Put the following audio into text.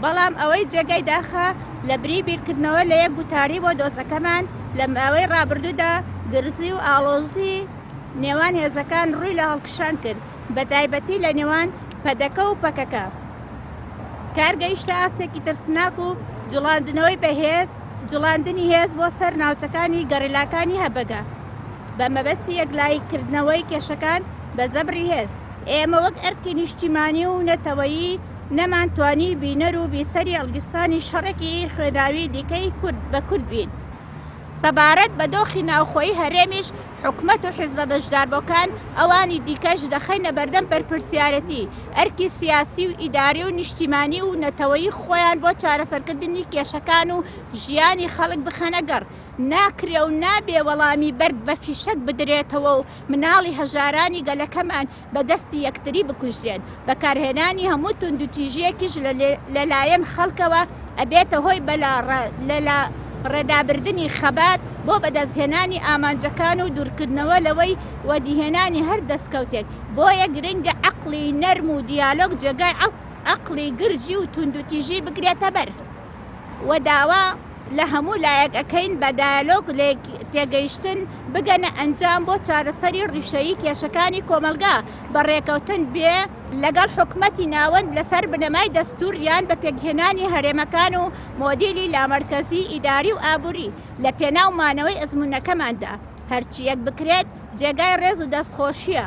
بەڵام ئەوەی جێگای داخە لە بری بیرکردنەوە لە یەک گوتاری بۆ دۆزەکەمان لە ماوەی ڕابردوودا گرژی و ئاڵۆزی نێوان هێزەکان ڕووی لە هەڵکشان کرد بە تایبەتی لە نێوان پەدەکە و پەکەکە کار گەیشتە ئاستێکی ترسناک و جوڵاندنەوەی بەهێز جوڵاندنی هێز بۆ سەر ناوچەکانی گەڕیلاکانی هەبەگە بە مەبەستی یەکلایی کردنەوەی کێشەکان بە زەبری هێز. ئێمە وەک ئەرکی نیشتیمانی و نەتەوەیی نەمانتوانی بینەر و بیسەری هەڵگیرسانی شەڕێکی خوێناوی دیکەی کورد بە کورد بین. سەبارەت بە دۆخی ناوخۆیی هەرێمیش حکومەت و حیزبە بەشداربووەکان ئەوانی دیکەش دەخەینە بەردەم بەرپرسیارێتی ئەرکی سیاسی و ئیداری و نیشتیمانی و نەتەوەیی خۆیان بۆ چارەسەرکردنی کێشەکان و ژیانی خەڵک بخەنە گەڕ. ناکرێ و نابێ وەڵامی بەرد بە فیشەک بدرێتەوە و مناڵی هەژارانی گەلەکەمان بە دەستی یەکتری بکوژرێن، بەکارهێنانی هەموو توندوتیژیەکیش لە لایەن خەڵکەوە ئەبێتە هۆی بەلاڕێدابردنی خەبات بۆ بەدەستهێنانی ئامانجەکان و دوورکردنەوە لەوەی وەدیهێنانی هەر دەستکەوتێک، بۆیە گرنگە عەقڵی نەرم و دیالۆگ جێگای عەقڵی گرژی و توندوتیژی بگرێتە بەر و داوا لە هەموو لایەک ئەکەین بە دایەلۆگ لێکتێگەیشتن بگەنە ئەنجام بۆ چارەسەری ڕیشەیی کێشەکانی کۆمەڵگا بە ڕێکەوتن بێ لەگەڵ حکومەتی ناوەند لەسەر بنەمای دەستور یان بە پێکهێنانی هەرێمەکان و مۆدیلی لامەرکەزی ئیداری و ئابوری لە پێناو مانەوەی ئەزمونەکەماندا هەرچیەک بکرێت جێگای ڕێز و دەستخۆشیە.